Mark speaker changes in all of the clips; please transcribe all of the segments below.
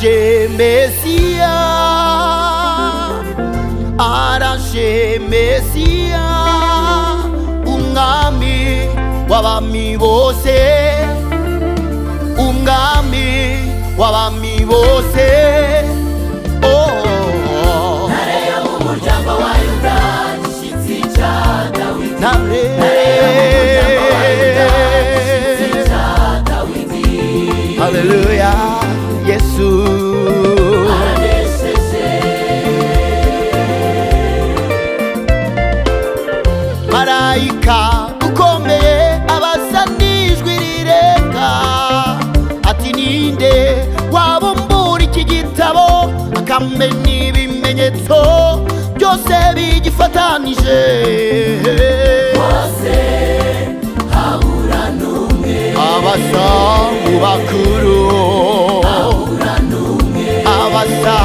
Speaker 1: Araje Mesiya, araje Mesiya, umwami w'abami bose, umwami w'abami bose. Oh,
Speaker 2: Ntare yo mu muryango wa Yuda, gishyitsi cya Dawidi.
Speaker 1: Ntare.
Speaker 2: Ntare yo mu muryango wa Yuda, gishyitsi cya Dawidi.
Speaker 1: Haleluya, Yesu
Speaker 2: Aranesheje.
Speaker 1: Marayika ukomeye abaza n'ijwi rirenga ati: "Ninde wabumbura iki gitabo akamenya ibimenyetso byose bigifatanije?"
Speaker 2: Bose habura n'umwe.
Speaker 1: Abasa mu bakuru,
Speaker 2: Habura n'umwe.
Speaker 1: Abasa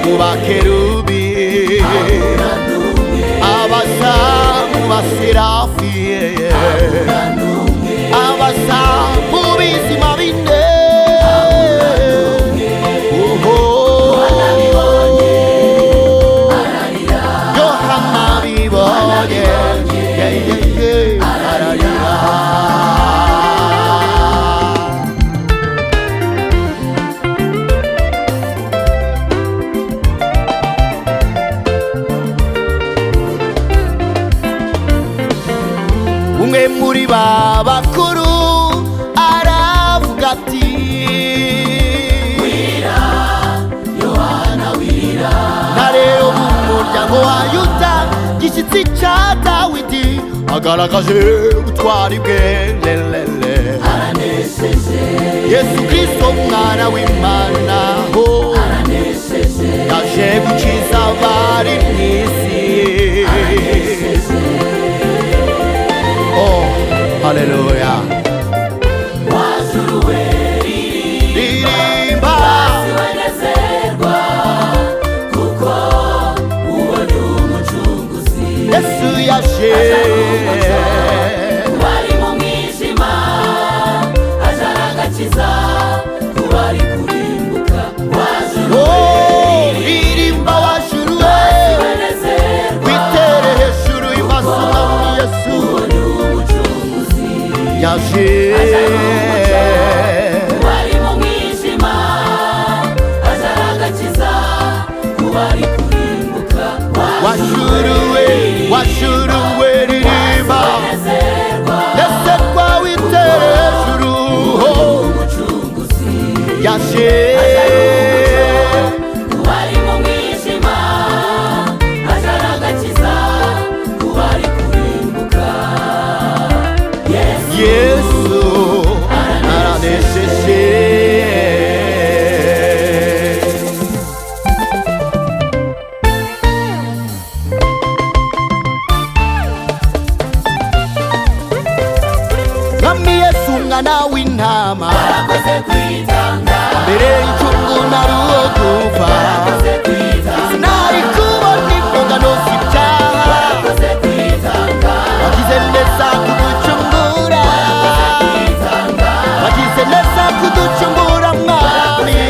Speaker 1: mu bakerubi,
Speaker 2: Habura n'umwe.
Speaker 1: Abasa mu baserafi,
Speaker 2: Habura n'umwe.
Speaker 1: Abasa mu bizima bine. Oho.
Speaker 2: Yohana ararira.
Speaker 1: Yohana bibonye. Yeah, yeah, yeah. Ararira. Umwe muri ba bakuru aravuga ati:
Speaker 2: Wirira, Yohana, wirira.
Speaker 1: "Ntare yo mu muryango wa Yuda, gishyitsi cya Dawidi, agaragaje ubutwari bwe, lelele."
Speaker 2: Aranesheje.
Speaker 1: Yesu Kristo, mwana w'Imana, ho.
Speaker 2: Aranesheje.
Speaker 1: Yaje gukiza abari mu isi.
Speaker 2: Aranesheje.
Speaker 1: Oh, haleluya.
Speaker 2: Wa juru we, ririmba.
Speaker 1: Ririmba.
Speaker 2: Wa si we, nezerwa, kuko ubonye umucunguzi.
Speaker 1: Yesu yaje.
Speaker 2: Bari mu mwijima, aje aragakiza ku bari kurimbuka. Wa juru we,
Speaker 1: Oh, ririmba wa juru we.
Speaker 2: Wenezerwa,
Speaker 1: witere hejuru y'umwami Yesu.
Speaker 2: Ubonye umucunguzi.
Speaker 1: Yaje.
Speaker 2: Bari mu mwijima, aje aragakiza ku bari kurimbuka.
Speaker 1: Wa juru we, wa juru we, ririmba.
Speaker 2: Wenezerwa,
Speaker 1: Nezerwa, witere hejuru. Oh,
Speaker 2: umucunguzi.
Speaker 1: Yaje.
Speaker 2: Bari mu mwijima, aje aragakiza ku bari kurimbuka. Yesu
Speaker 1: Yesu aranesheje. Mwami Yesu, mwana w'intama,
Speaker 2: Warakoze kwitanga.
Speaker 1: Mbere y'incungu nari uwo gupfa.
Speaker 2: Warakoze kwitanga.
Speaker 1: Sinari kubona impongano z'ibyaha.
Speaker 2: Warakoze kwitanga.
Speaker 1: Wagize neza kuducungura.
Speaker 2: Kwitanga.
Speaker 1: Wagize neza kuducungura, mwami.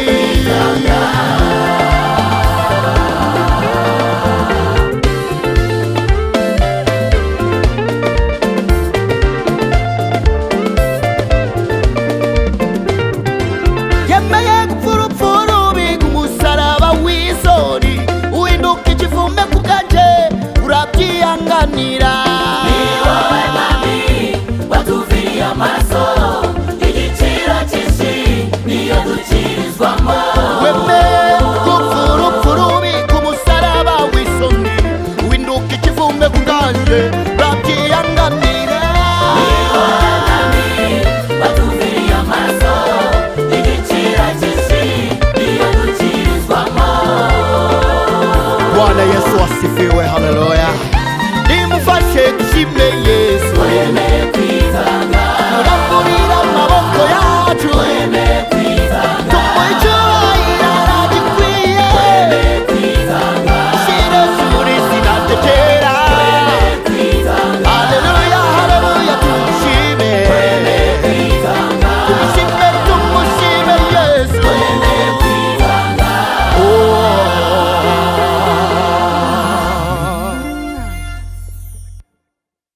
Speaker 1: Yemeye gupfa urupfu rubi ku musaraba w'isoni, uhinduka ikivume ku bwanjye, urabyihanganira.
Speaker 2: Ni wowe Mwami watuviriye amaraso.